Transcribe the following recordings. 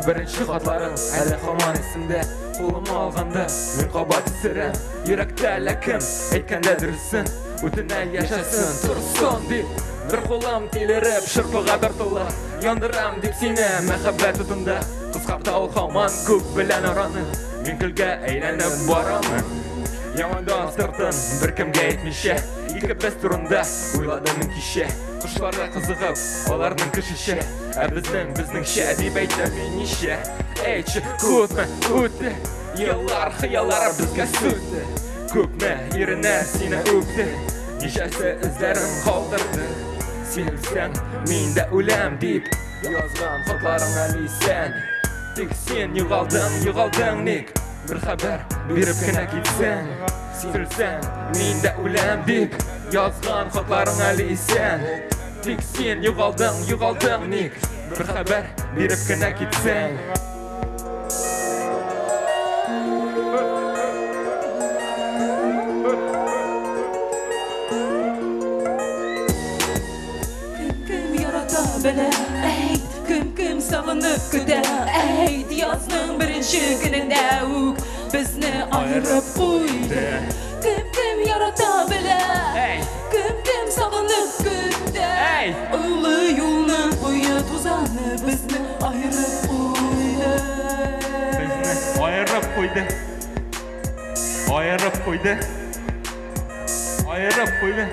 Беренче хатларың әле һаман исемдә. Кулыма алганда мин кабат исерәм. Йөрәктә әллә кем әйткәндә дөресен. Үтенә яшәсен, торсын дип. Бер кулым тилереп шырпыга тартыла. Яндырам дип сине мәхәббәт утында. Кыскарта ул һаман күк белән араны. Мин көлгә әйләнеп барамын. Яңадан астыртын беркемгә әйтмичә. Икебез турында уйладым мин кичә. Кошларга кызыгып, аларның кешечә. Ә безнең безнеңчә дип әйтәм мин ничә. Әйтче, күпме үтте еллар, хыяллар безгә сүтте. Күпме иреннәр сине үпте. Ничәсе эзләрен калдырды. Син үлсәң, мин дә үләм дип язган хатларың әле исән. Тик син югалдың, югалдың ник? Бер хәбәр биреп кенә китсәң. Син үлсәң, мин дә үләм дип язган хатларың әле исән. Тик син югалдың, югалдың ник? Бер хәбәр биреп кенә китсәң. Кем кем ярата белә, әйт, кем кем сагынып көтә, әйт, язның беренче көнендә үк безне аерып куйды. Кем кем ярата белә, Әй! кем кем сагынып көтә, Әй! олы юлның куе тузаны безне аерып куйды. Безне аерып куйды. Аерып куйды. Аерып куйды.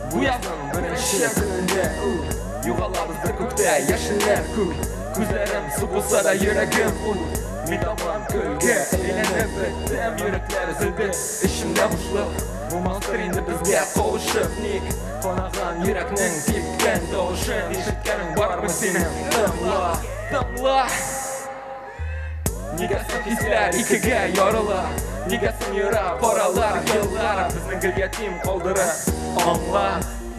Бу язның беренче көнендә үк югалабыздыр күктә яшеннәр күк. Күзләрем су булса да йөрәгем ут. Мин тамам көлгә әйләнеп беттем, йөрәкләр өзелде, эчемдә бушлык. Булмастыр инде безгә кавышып ник? Канаган йөрәкнең типкән тавышын ишеткәнең бармы синең? Тыңла, тыңла. Нигә соң хисләр икегә ярыла? Нигә соң ерак аралар, еллар безне гел ятим калдыра? Аңла.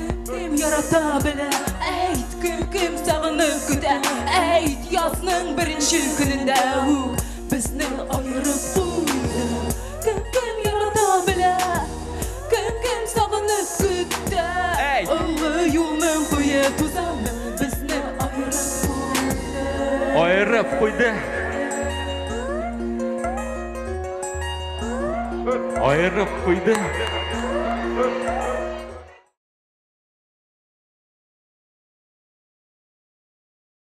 Кем кем ярата белә, әйт, кем кем сагынып көтә, әйт, язның беренче көнендә үк безне аерып куйды. Кем кем ярата белә, кем кем сагынып көтә, Әй! олы юлның куе тузаны безне аерып куйды. Аерып куйды. Аерып куйды.